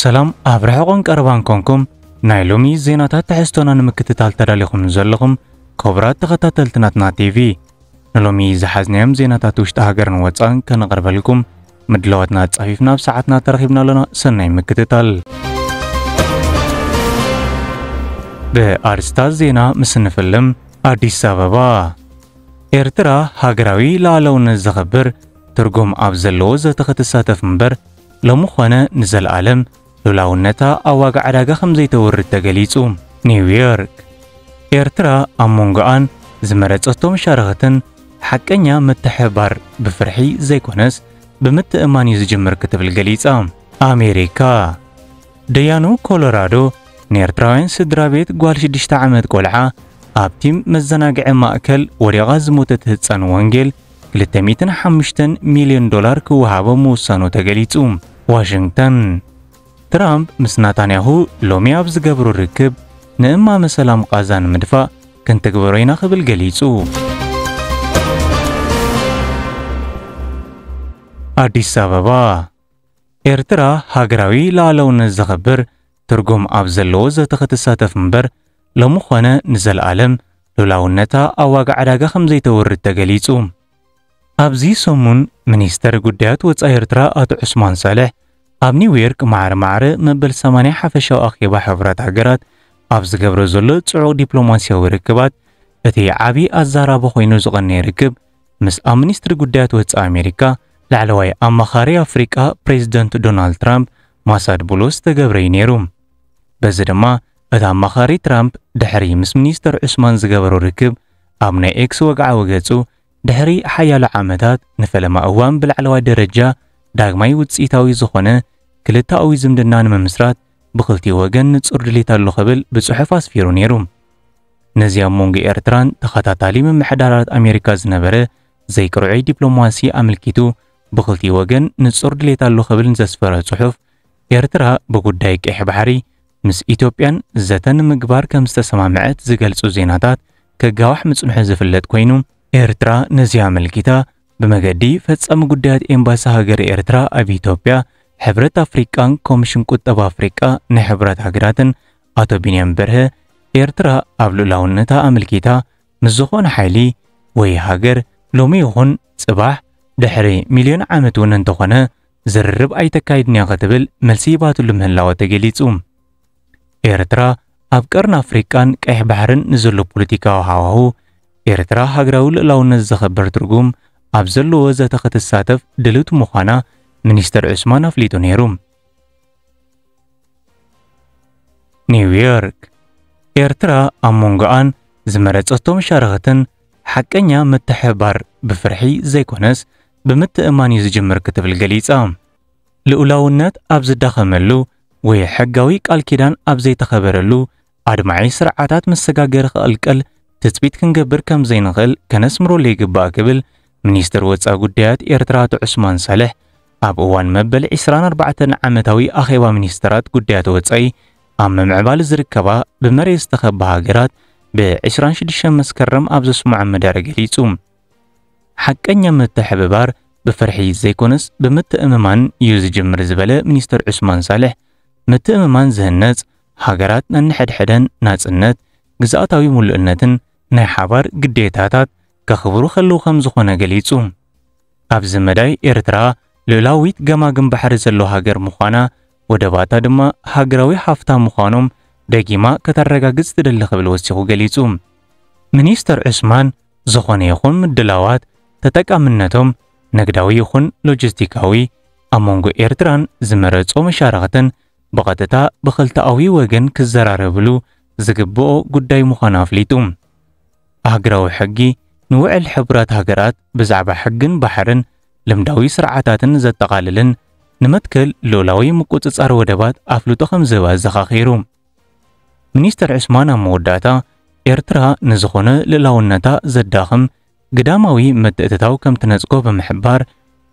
ሰላም ኣብ ርሑቕን ቀረባን ኮንኩም ናይ ሎሚ ዜናታት ትሕዝቶና ንምክትታል ተዳሊኹም ዘለኹም ክቡራት ተኸታተልቲ ናትና ቲቪ፣ ንሎሚ ዝሓዝናዮም ዜናታት ውሽጢ ሃገርን ወጻእን ከነቕርበልኩም ምድላዋትና ኣጻፊፍና ኣብ ሰዓትና ተረኺብና ኣለና። ሰናይ ምክትታል። ብኣርስታት ዜና ምስ እንፍልም፣ ኣዲስ ኣበባ። ኤርትራ ሃገራዊ ሉዓላውነት ዘኽብር ትርጉም ኣብ ዘለዎ ዘተ ክትሳተፍ እምበር፣ ሎሚ ኾነ ንዘለኣለም ሉዓላውነታ ኣብ ዋጋ ዕዳጋ ከም ዘይተውርድ ተገሊጹ። ኒውዮርክ። ኤርትራ ኣብ መንጎኣን ዝመረጸቶ መሻርኽትን ሓቀኛ ምትሕብባር ብፍርሒ ዘይኮነስ ብምትእምማን እዩ ዝጅምር ክትብል ገሊጻ። ኣሜሪካ። ደያኑ ኮሎራዶ ንኤርትራውያን ስድራ ቤት ጓል ሽዱሽተ ዓመት ቆልዓ ኣብቲ መዘናግዒ ማእከል ወዲቓ ዝሞተት ህጻን ወንጌል ክልተ ሚእትን ሓሙሽተን ሚልዮን ዶላር ክወሃቦ ምውሳኑ ተገሊጹ። ዋሽንግተን። ትራምፕ ምስ ናታንያሁ ሎሚ ኣብ ዝገብሮ ርክብ ንእማመ ሰላም ቓዛ ንምድፋእ ክንትግበሮ ኢና ክብል ገሊጹ። ኣዲስ ኣበባ። ኤርትራ ሃገራዊ ሉዓላውነት ዘኽብር ትርጉም ኣብ ዘለዎ ዘተ ክትሳተፍ እምበር፣ ሎሚ ኾነ ንዘለኣለም ሉዓላውነታ ኣብ ዋጋ ዕዳጋ ከም ዘይተውርድ ተገሊጹ። ኣብዚ ሰሙን ሚኒስተር ጉዳያት ወጻኢ ኤርትራ ኣቶ ዑስማን ሳልሕ ኣብ ኒውዮርክ ማዕረ ማዕረ መበል ሰማንያ ሓፈሻዊ ኣኼባ ሕቡራት ሃገራት ኣብ ዝገብሮ ዘሎ ጽዑቕ ዲፕሎማስያዊ ርክባት፣ እቲ ዓቢ ኣዛራቢ ኮይኑ ዝቐነየ ርክብ ምስ ኣብ ሚኒስትሪ ጉዳያት ወጻኢ ኣሜሪካ ላዕለዋይ ኣማኻሪ ኣፍሪቃ ፕሬዚደንት ዶናልድ ትራምፕ ማሳድ ቡሎስ ዝተገብረ እዩ ነይሩ። በዚ ድማ እቲ ኣማኻሪ ትራምፕ ድሕሪ ምስ ሚኒስተር ዑስማን ዝገበሮ ርክብ ኣብ ናይ ኤክስ ወግዓዊ ገጹ ድሕሪ ሓያሎ ዓመታት ንፈለማ እዋን ብላዕለዋይ ደረጃ ዳግማይ ውጽኢታዊ ዝኾነ ክልተኣዊ ዝምድና ንምምስራት ብኽልቲኡ ወገን ንጹር ድሌት ኣሎ ክብል ብጽሑፍ ኣስፊሩ ነይሩ። ነዚ ኣብ መንጎ ኤርትራን ተኸታታሊ ምምሕዳራት ኣሜሪካ ዝነበረ ዘይቅርዑይ ዲፕሎማሲ ኣመልኪቱ ብኽልቲኡ ወገን ንጹር ድሌት ኣሎ ክብል ንዘስፈረ ጽሑፍ፣ ኤርትራ ብጉዳይ ቀይሕ ባሕሪ ምስ ኢትዮጵያን ዘተ ንምግባር ከም ዝተሰማምዐት ዝገልጹ ዜናታት ከጋውሕ ምጽንሑ ዝፍለጥ ኮይኑ፣ ኤርትራ ነዚ ኣመልኪታ ብመገዲ ፈጻሚ ጉዳያት ኤምባሲ ሃገረ ኤርትራ ኣብ ኢትዮጵያ፣ ሕብረት ኣፍሪቃን ኮሚሽን ቁጠባ ኣፍሪቃ ናይ ሕቡራት ሃገራትን ኣቶ ቢንያም በርሀ፣ ኤርትራ ኣብ ልኡላውነታ ኣመልኪታ ምስ ዝኾነ ሓይሊ ወይ ሃገር ሎሚ ይኹን ጽባሕ ድሕሪ ሚልዮን ዓመት እውን እንተኾነ ዝርርብ ኣይተካይድን እያ ክትብል መልሲ ሂባትሉ ምህላዋ ተገሊጹ። ኤርትራ ኣብ ቀርኒ ኣፍሪቃን ቀይሕ ባሕርን ንዘሎ ፖለቲካዊ ሃዋሁ፣ ኤርትራ ሃገራዊ ልኡላውነት ዘኸብር ትርጉም ኣብ ዘለዎ ዘተ ክትሳተፍ ድልውቲ ምዃና ሚኒስተር ዑስማን ኣፍሊጡ ነይሩ። ኒውዮርክ። ኤርትራ ኣብ መንጎኣን ዝመረጸቶ መሻርኽትን ሓቀኛ ምትሕብባር ብፍርሒ ዘይኮነስ ብምትእምማን እዩ ዝጅምር ክትብል ገሊጻ። ልኡላውነት ኣብ ዝዳኸመሉ ወይ ሕጋዊ ቃል ኪዳን ኣብ ዘይተኸበረሉ ኣድማዒ ስርዓታት መሰጋገሪ ክቕልቀል ትጽቢት ክንገብር ከም ዘይንኽእል ከነስምረሉ ይግባእ ክብል ሚኒስትር ወጻኢ ጉዳያት ኤርትራ ኣቶ ዑስማን ሳልሕ ኣብ እዋን መበል ዕስራን ኣርባዕተን ዓመታዊ ኣኼባ ሚኒስትራት ጉዳያት ወጻኢ ኣብ ምምዕባል ዝርከባ ብመሬት ዝተኸባ ሃገራት ብ ዕስራን ሽዱሽተን መስከረም ኣብ ዘስምዖ መደረ ገሊጹ። ሓቀኛ ምትሕብባር ብፍርሒ ዘይኮነስ ብምትእምማን እዩ ዝጅምር ዝበለ ሚኒስትር ዑስማን ሳልሕ፣ ምትእምማን ዝህነጽ ሃገራት ነንሕድሕደን ናጽነት፣ ግዝኣታዊ ምሉእነትን ናይ ሓባር ግዴታታት ከኽብሩ ከለዉ ከም ዝኾነ ገሊጹ። ኣብዚ መዳይ ኤርትራ ልኡላዊት ገማግም ባሕሪ ዘለዎ ሃገር ምዃና፣ ወደባታ ድማ ሃገራዊ ሃፍታ ምዃኖም ደጊማ ከተረጋግጽ ትደሊ ክብል ወሲኹ ገሊጹ። ሚኒስተር ዑስማን፣ ዝኾነ ይኹን ምድላዋት ተጠቃምነቶም ንግዳዊ ይኹን ሎጂስቲካዊ ኣብ መንጎ ኤርትራን ዝመረጾ መሻርኽትን ብቐጥታ ብኽልተኣዊ ወገን ክዘራረብሉ ዝግብኦ ጉዳይ ምዃኑ ኣፍሊጡ። ኣህግራዊ ሕጊ ንውዕል ሕቡራት ሃገራት ብዛዕባ ሕግን ባሕርን ልምዳዊ ስርዓታትን ዘጠቓልልን ንመትከል ልኡላዊ ምቁጽጻር ወደባት ኣፍልጦ ከም ዝህብ ኣዘኻኺሩ። ሚኒስተር ዑስማን ኣብ መወዳእታ፣ ኤርትራ ንዝኾነ ልኡላውነታ ዘዳኽም ግዳማዊ ምትእትታው ከም ትነጽጎ ብምሕባር፣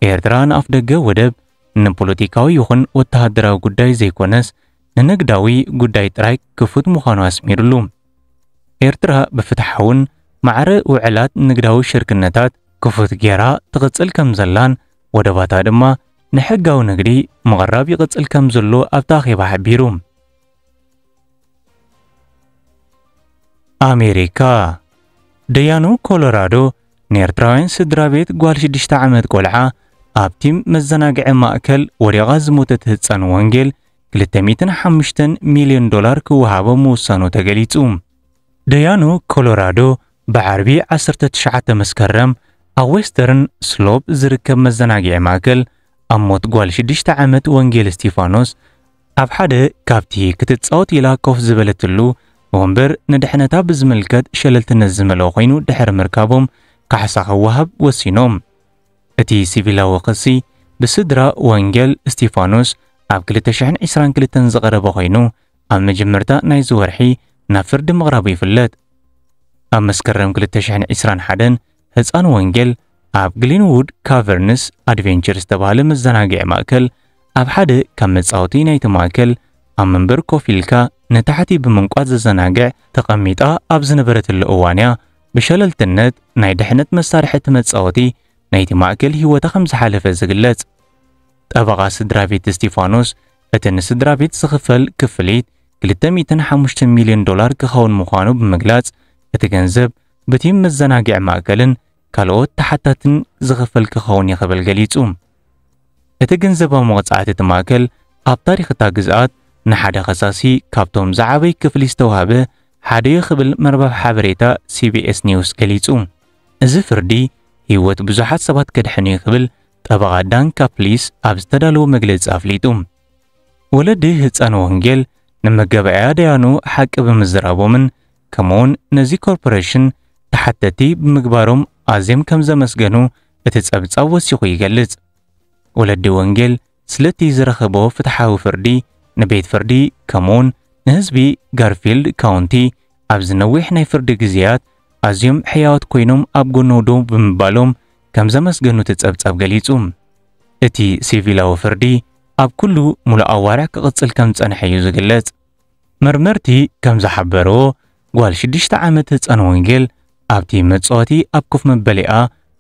ኤርትራ ንኣፍደገ ወደብ ንፖለቲካዊ ይኹን ወተሃደራዊ ጉዳይ ዘይኮነስ ንንግዳዊ ጉዳይ ጥራይ ክፉት ምዃኑ ኣስሚሩሉ። ኤርትራ ብፍትሓውን ማዕረ ውዕላት ንግዳዊ ሽርክነታት ክፉት ጌራ ትቕጽል ከም ዘላን ወደባታ ድማ ንሕጋዊ ንግዲ ምቕራብ ይቕጽል ከም ዘሎ ኣብቲ ኣኼባ ሓቢሩ። ኣሜሪካ፣ ደያኑ ኮሎራዶ ንኤርትራውያን ስድራ ቤት ጓል ሽዱሽተ ዓመት ቆልዓ ኣብ ቲም መዘናግዒ ማእከል ወዲቓ ዝሞተት ህጻን ወንጌል ክልተ ሚእትን ሓሙሽተን ሚልዮን ዶላር ክወሃቦ ምውሳኑ ተገሊጹ። ደያኑ ኮሎራዶ ብዓርቢ ዓሰርተ ትሽዓተ መስከረም ኣብ ዌስተርን ስሎፕ ዝርከብ መዘናግዒ ማእከል ኣብ ሞት ጓል ሽዱሽተ ዓመት ወንጌል እስቲፋኖስ ኣብ ሓደ ካብቲ ክትጻወት ኢላ ኮፍ ዝበለትሉ ወንበር ንድሕነታ ብዝምልከት ሸለልትነት ዝመልኦ ኮይኑ ድሕሪ ምርካቦም ካሕሳ ክወሃብ ወሲኖም። እቲ ሲቪላዊ ክሲ ብስድራ ወንጌል እስቲፋኖስ ኣብ ክልተ ሽሕን ዕስራን ክልተን ዝቐረበ ኮይኑ፣ ኣብ መጀመርታ ናይዚ ወርሒ ናብ ፍርዲ ምቕራቡ ይፍለጥ። ኣብ መስከረም ክልተ ሽሕን ዕስራን ሓደን ህጻን ወንጌል ኣብ ግሊንዉድ ካቨርንስ ኣድቬንቸር ዝተባህለ መዘናግዒ ማእከል ኣብ ሓደ ካብ መጻወቲ ናይቲ ማእከል ኣብ መንበር ኮፍ ኢልካ ንታሕቲ ብምንቋት ዘዘናግዕ ተቐሚጣ ኣብ ዝነበረትሉ እዋን እያ ብሸለልትነት ናይ ድሕነት መሳርሒ እቲ መጻወቲ ናይቲ ማእከል ህይወታ ከም ዝሓለፈ ዝግለጽ። ጠበቓ ስድራ ቤት እስቲፋኖስ እቲ ንስድራ ቤት ዝኽፈል ክፍሊት ክልተ ሚእትን ሓሙሽተ ሚልዮን ዶላር ክኸውን ምዃኑ ብምግላጽ፣ እቲ ገንዘብ ብቲም መዘናግዒ ማእከልን ካልኦት ተሓታትን ዝኽፈል ክኸውን እዩ ክብል ገሊጹ። እቲ ገንዘባዊ መቕጻዕቲ እቲ ማእከል ኣብ ታሪኽ እታ ግዝኣት ንሓደ ከሳሲ ካብቶም ዝዓበዩ ክፍሊ ዝተዋህበ ሓደ እዩ ክብል መርበብ ሓበሬታ ሲቢኤስ ኒውስ ገሊጹ። እዚ ፍርዲ ህይወት ብዙሓት ሰባት ከድሕን እዩ ክብል ጠበቓ ዳን ካፕሊስ ኣብ ዝተዳለወ መግለጺ ኣፍሊጡ። ወለዲ ህጻን ወንጌል ንመገበኣያ ደያኑ ሓቂ ብምዝራቦምን ከምኡውን ነዚ ኮርፖሬሽን ተሓተቲ ብምግባሮም ኣዝዮም ከም ዘመስገኑ እቲ ጸብጻብ ወሲኹ ይገልጽ። ወለዲ ወንጌል ስለቲ ዝረኸቦ ፍትሓዊ ፍርዲ ንቤት ፍርዲ ከምኡውን ንህዝቢ ጋርፊልድ ካውንቲ ኣብዚ ነዊሕ ናይ ፍርዲ ግዜያት ኣዝዮም ሕያዋት ኮይኖም ኣብ ጎኖ ደው ብምባሎም ከም ዘመስገኑ እቲ ጸብጻብ ገሊጹ። እቲ ሲቪላዊ ፍርዲ ኣብ ኩሉ ሙሉእ ኣዋርሕ ክቕጽል ከም ዝጸንሐ እዩ ዝግለጽ። መርመርቲ ከም ዝሓበርዎ፣ ጓል ሽዱሽተ ዓመት ህጻን ወንጌል ኣብቲ መጻወቲ ኣብ ኮፍ መበሊኣ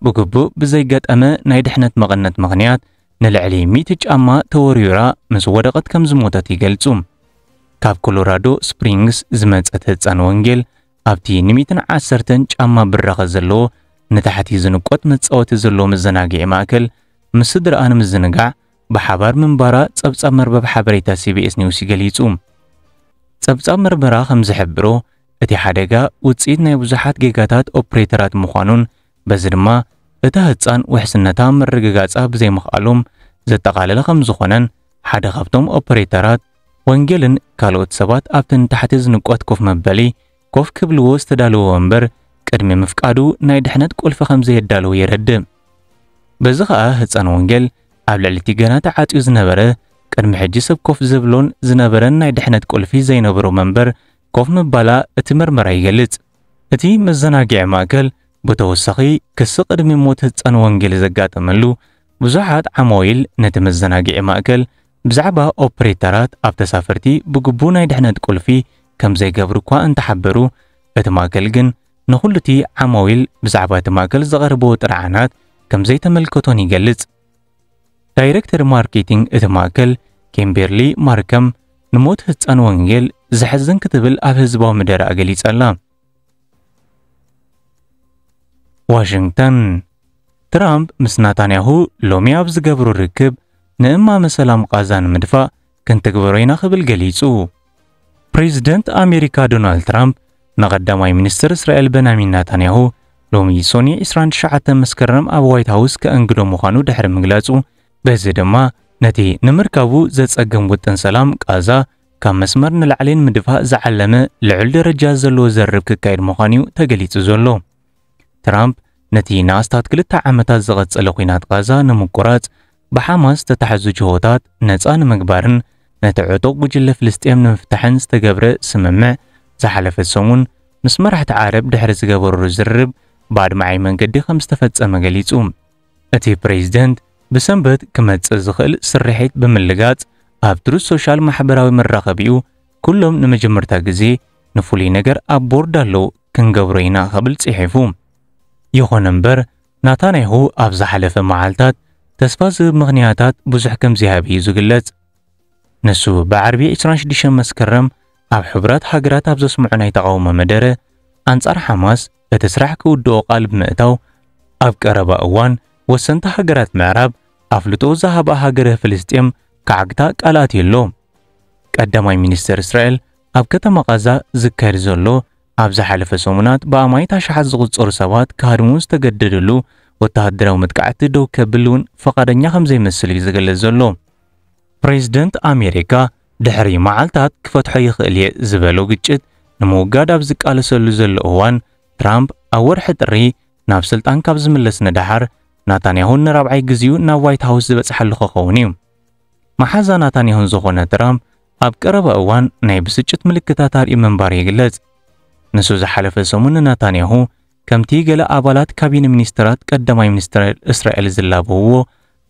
ብግቡእ ብዘይገጠመ ናይ ድሕነት መቐነት ምኽንያት ንልዕሊ ሚእቲ ጫማ ተወርዊራ ምስ ወደቐት ከም ዝሞተት ይገልጹ። ካብ ኮሎራዶ ስፕሪንግስ ዝመጸት ህጻን ወንጌል ኣብቲ ንሚእትን ዓሰርተን ጫማ ብራኸ ዘለዎ ንታሕቲ ዝንቆት መጻወቲ ዘለዎ መዘናግዒ ማእከል ምስ ስድራኣ ንምዝንጋዕ ብሓባር ምንባራ ጸብጻብ መርበብ ሓበሬታ ሲቢኤስ ኒውስ ይገሊጹ። ጸብጻብ መርመራ ከም ዝሕብሮ፣ እቲ ሓደጋ ውጽኢት ናይ ብዙሓት ጌጋታት ኦፕሬተራት ምዃኑን በዚ ድማ እታ ህጻን ውሕስነታ ምርግጋጻ ብዘይምኽኣሎም ዘጠቓለለ ከም ዝኾነን ሓደ ካብቶም ኦፕሬተራት ወንጌልን ካልኦት ሰባት ኣብቲ ንታሕቲ ዝንቆት ኮፍ መበሊ ኮፍ ክብልዎ ዝተዳለወ ወንበር ቅድሚ ምፍቃዱ ናይ ድሕነት ቁልፊ ከም ዘየዳለወ የረድእ። በዚ ኸኣ ህጻን ወንጌል ኣብ ልዕሊ እቲ ገና ተዓጽዩ ዝነበረ ቅድሚ ሕጂ ሰብ ኮፍ ዘብሎን ዝነበረን ናይ ድሕነት ቁልፊ ዘይነበሮ መንበር ኮፍ ምባላ እቲ መርመራ ይገልጽ። እቲ መዘናግዒ ማእከል ብተወሳኺ ክሲ ቅድሚ ሞት ህጻን ወንጌል ዘጋጠመሉ ብዙሓት ዓማዊል ነቲ መዘናግዒ ማእከል ብዛዕባ ኦፕሬተራት ኣብ ተሳፈርቲ ብግቡእ ናይ ድሕነት ቁልፊ ከም ዘይገብሩ እኳ እንተሓበሩ፣ እቲ ማእከል ግን ንኹሉ እቲ ዓማዊል ብዛዕባ እቲ ማእከል ዘቐረብዎ ጥርዓናት ከም ዘይተመልከቶን ይገልጽ። ዳይረክተር ማርኬቲንግ እቲ ማእከል ኪምቤርሊ ማርከም ንሞት ህጻን ወንጌል ዘሕዝን ክትብል ኣብ ህዝባዊ መደረኣ ገሊጻ ኣላ። ዋሽንግተን፣ ትራምፕ ምስ ናታንያሁ ሎሚ ኣብ ዝገብሮ ርክብ ንእማመ ሰላም ቃዛ ንምድፋእ ክንትግበሮ ኢና ክብል ገሊጹ። ፕሬዚደንት ኣሜሪካ ዶናልድ ትራምፕ ንቐዳማይ ሚኒስትር እስራኤል በንያሚን ናታንያሁ ሎሚ ሶኒ ዕስራን ትሽዓተን መስከረም ኣብ ዋይት ሃውስ ከእንግዶ ምዃኑ ድሕሪ ምግላጹ፣ በዚ ድማ ነቲ ንምርካቡ ዘጸግም ውጥን ሰላም ቃዛ ካብ መስመር ንላዕሊ ንምድፋእ ዝዓለመ ልዑል ደረጃ ዘለዎ ዘርብ ክካየድ ምዃኑ'ዩ ተገሊጹ ዘሎ። ትራምፕ ነቲ ንኣስታት ክልተ ዓመታት ዝቐጸለ ኲናት ቃዛ ንምቁራጽ ብሓማስ ዝተታሕዙ ጅሆታት ነጻ ንምግባርን ነቲ ዕጡቕ ጉጅለ ፍልስጤም ንምፍታሕን ዝተገብረ ስምምዕ ዝሓለፈ ሰሙን ምስ መራሕቲ ዓረብ ድሕሪ ዝገበርሉ ዝርርብ ብኣድማዒ መንገዲ ከም ዝተፈጸመ ገሊጹ። እቲ ፕሬዚደንት ብሰንበት ክመጽእ ዝኽእል ስርሒት ብምልጋጽ ኣብ ትሩዝ ሶሻል ማሕበራዊ መራኸቢኡ ኩሎም ንመጀመርታ ግዜ ንፍሉይ ነገር ኣብ ቦርድ ኣለዉ ክንገብሮ ኢና ክብል ጽሒፉ። ይኹን እምበር ናታንያሁ ኣብ ዝሓለፈ መዓልታት ተስፋ ዝህብ ምኽንያታት ብዙሕ ከም ዘይሃበ እዩ ዝግለጽ። ንሱ ብዓርቢ ዕስራን ሽዱሽተን መስከረም ኣብ ሕቡራት ሃገራት ኣብ ዘስምዖ ናይ ተቓውሞ መደረ፣ ኣንጻር ሓማስ እቲ ስራሕ ክውድኦ ቃል ብምእታው፣ ኣብ ቀረባ እዋን ወሰንቲ ሃገራት ምዕራብ ኣፍልጦ ዝሃባ ሃገረ ፍልስጤም ክዓግታ ቃል ኣትዩ ኣሎ። ቀዳማይ ሚኒስተር እስራኤል ኣብ ከተማ ቃዛ ዝካየድ ዘሎ ኣብ ዝሓለፈ ሰሙናት ብኣማኢት ኣሽሓት ዝቑጸሩ ሰባት ክሃድሙ ዝተገደደሉ ወተሃደራዊ መጥቃዕቲ ደው ከብል እውን ፈቓደኛ ከም ዘይመስል እዩ ዝገልጽ ዘሎ። ፕሬዝደንት ኣሜሪካ ድሕሪ መዓልታት ክፈትሖ ይኽእል እየ ዝበሎ ግጭት ንምውጋድ ኣብ ዝቃለሰሉ ዘሎ እዋን፣ ትራምፕ ኣብ ወርሒ ጥሪ ናብ ስልጣን ካብ ዝምለስ ንደሓር፣ ናታንያሁን ንራብዓይ ግዜኡ ናብ ዋይት ሃውስ ዝበጽሓሉ ክኸውን እዩ። መሓዛ ናታንያሁን ዝኾነ ትራምፕ ኣብ ቀረባ እዋን ናይ ብስጭት ምልክታት ኣርእዩ ምንባሩ ይግለጽ። ንሱ ዝሓለፈ ሰሙን ንናታንያሁ ከምቲ ገለ ኣባላት ካቢነ ሚኒስተራት ቀዳማይ ሚኒስተር እስራኤል ዝላበውዎ፣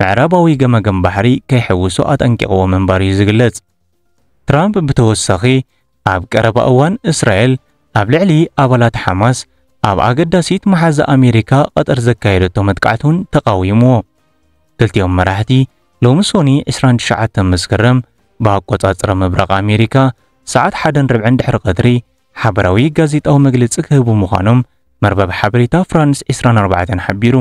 ምዕራባዊ ገማግም ባሕሪ ከይሕውሶ ኣጠንቂቕዎ ምንባሩ እዩ ዝግለጽ። ትራምፕ ብተወሳኺ ኣብ ቀረባ እዋን እስራኤል ኣብ ልዕሊ ኣባላት ሓማስ ኣብ ኣገዳሲት መሓዛ ኣሜሪካ ቀጠር ዘካየደቶ መጥቃዕቲ እውን ተቃዊምዎ። ክልቲኦም መራሕቲ ሎሚ ሶኒ ዕስራን ትሽዓተን መስከረም ብኣቆጻጽራ ምብራቕ ኣሜሪካ ሰዓት ሓደን ርብዕን ድሕሪ ቀትሪ ሓበራዊ ጋዜጣዊ መግለጺ ክህቡ ምዃኖም መርበብ ሓበሬታ ፍራንስ ዕስራን ኣርባዕተን ሓቢሩ።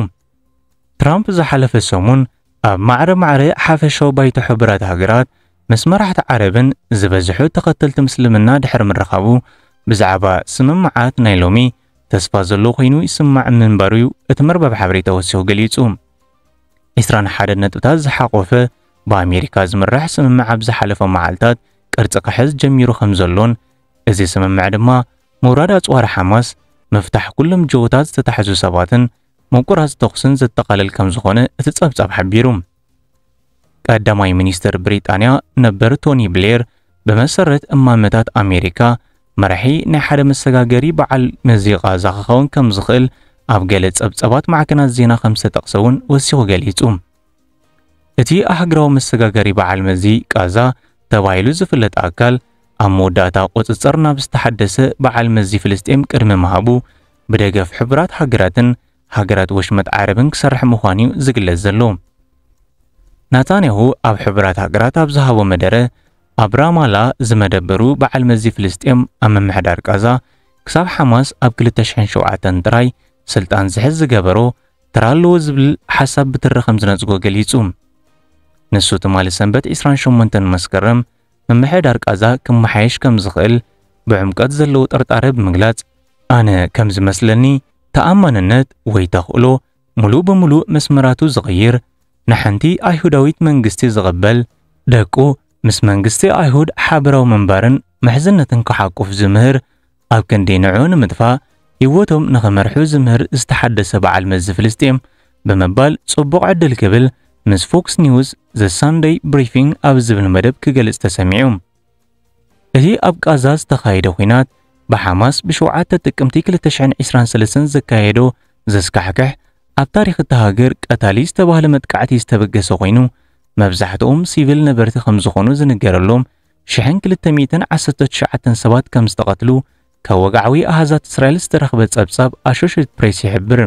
ትራምፕ ዝሓለፈ ሰሙን ኣብ ማዕረ ማዕረ ሓፈሻዊ ባይቶ ሕቡራት ሃገራት ምስ መራሕቲ ዓረብን ዝበዝሑ ተኸተልቲ ምስልምና ድሕሪ ምርኻቡ፣ ብዛዕባ ስምምዓት ናይ ሎሚ ተስፋ ዘሎ ኮይኑ ይስማዕ ምንባሩ እዩ እቲ መርበብ ሓበሬታ ወሲኹ ገሊጹ። ዕስራን ሓደን ነጥብታት ዝሓቖፈ ብኣሜሪካ ዝምራሕ ስምምዕ ኣብ ዝሓለፈ መዓልታት ቅርጺ ክሕዝ ጀሚሩ ከም ዘሎን፣ እዚ ስምምዕ ድማ ምውራድ ኣጽዋር ሓማስ፣ ምፍታሕ ኩሎም ጀሆታት ዝተታሕዙ ሰባትን ምቁራጽ ተኹስን ዘጠቓልል ከም ዝኾነ እቲ ጸብጻብ ሓቢሩ። ቀዳማይ ሚኒስትር ብሪጣንያ ነበር ቶኒ ብሌር፣ ብመሰረት እማመታት ኣሜሪካ፣ መራሒ ናይ ሓደ መሰጋገሪ በዓል መዚ ቃዛ ክኸውን ከም ዝኽእል ኣብ ገለ ጸብጻባት ማዕከናት ዜና ከም ዝተጠቕሰ እውን ወሲኹ ገሊጹ። እቲ ኣህግራዊ መሰጋገሪ በዓል መዚ ቃዛ ተባሂሉ ዝፍለጥ ኣካል፣ ኣብ መወዳእታ ቁጽጽር ናብ ዝተሓደሰ በዓል መዚ ፍልስጤም ቅድሚ ምሃቡ፣ ብደገፍ ሕቡራት ሃገራትን ሃገራት ወሽመጥ ዓረብን ክሰርሕ ምዃኑ እዩ ዝግለጽ ዘሎ። ናታንያሁ ኣብ ሕቡራት ሃገራት ኣብ ዝሃቦ መደረ፣ ኣብ ራማላ ዝመደበሩ በዓል መዚ ፍልስጤም ኣብ ምምሕዳር ቃዛ፣ ክሳብ ሓማስ ኣብ ክልተ ሽሕን ሸውዓተን ጥራይ ስልጣን ዝሕዝ ዝገበሮ ተራ ኣለዎ ዝብል ሓሳብ ብትሪ ከም ዝነጽጎ ገሊጹ። ንሱ ትማሊ ሰንበት ዕስራን ሸሞንተን መስከረም፣ ምምሕዳር ቃዛ ክመሓየሽ ከም ዝኽእል ብዕምቀት ዘለዎ ጥርጣረ ብምግላጽ፣ ኣነ ከም ዝመስለኒ፣ ተኣማንነት ወይ ተኽእሎ፣ ሙሉእ ብሙሉእ መስመራቱ ዝቕይር፣ ንሓንቲ ኣይሁዳዊት መንግስቲ ዝቕበል፣ ደቁ ምስ መንግስቲ ኣይሁድ ሓበራዊ ምንባርን ምሕዝነትን ክሓቁፍ ዝምህር፣ ኣብ ክንዲ ንዕኡ ንምጥፋእ ህይወቶም ንኽመርሑ ዝምህር ዝተሓደሰ በዓል መዚ ፍልስጤም ብምባል ጽቡቕ ዕድል ክብል ምስ ፎክስ ኒውስ ዘ ሳንደይ ብሪፊንግ ኣብ ዝብል መደብ ክገልጽ ተሰሚዑ። እቲ ኣብ ቃዛ ዝተኻየደ ኲናት ብሓማስ ብሸውዓተ ጥቅምቲ ክልተ ሽሕን ዕስራን ሰለስተን ዘካየዶ ዘስካሕክሕ ኣብ ታሪኽ እታ ሃገር ቀታሊ ዝተባህለ መጥቃዕቲ ዝተበገሰ ኮይኑ፣ መብዛሕትኦም ሲቪል ነበርቲ ከም ዝኾኑ ዝንገረሎም ሽሕን ክልተ ሚእትን ዓሰርተ ትሽዓተን ሰባት ከም ዝተቐትሉ ካብ ወግዓዊ ኣሃዛት እስራኤል ዝተረኽበ ጸብጻብ ኣሶሽየትድ ፕሬስ ይሕብር።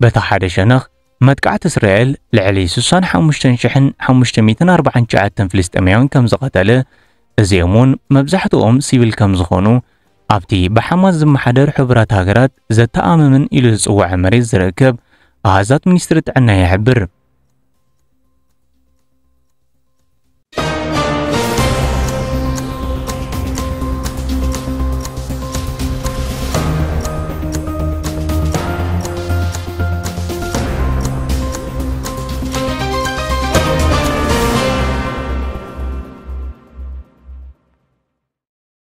በቲ ሓደ ሸነኽ፣ መጥቃዕቲ እስራኤል ልዕሊ ስሳን ሓሙሽተን ሽሕን ሓሙሽተ ሚእትን ኣርባዓን ትሽዓተን ፍልስጤማውያን ከም ዝቐተለ፣ እዚኦም እውን መብዛሕትኦም ሲቪል ከም ዝኾኑ ኣብቲ ብሓማስ ዝመሓደር ሕቡራት ሃገራት ዘተኣማምን ኢሉ ዝጽውዐ መሬት ዝርከብ ኣሃዛት ሚኒስትሪ ጥዕና ይሕብር።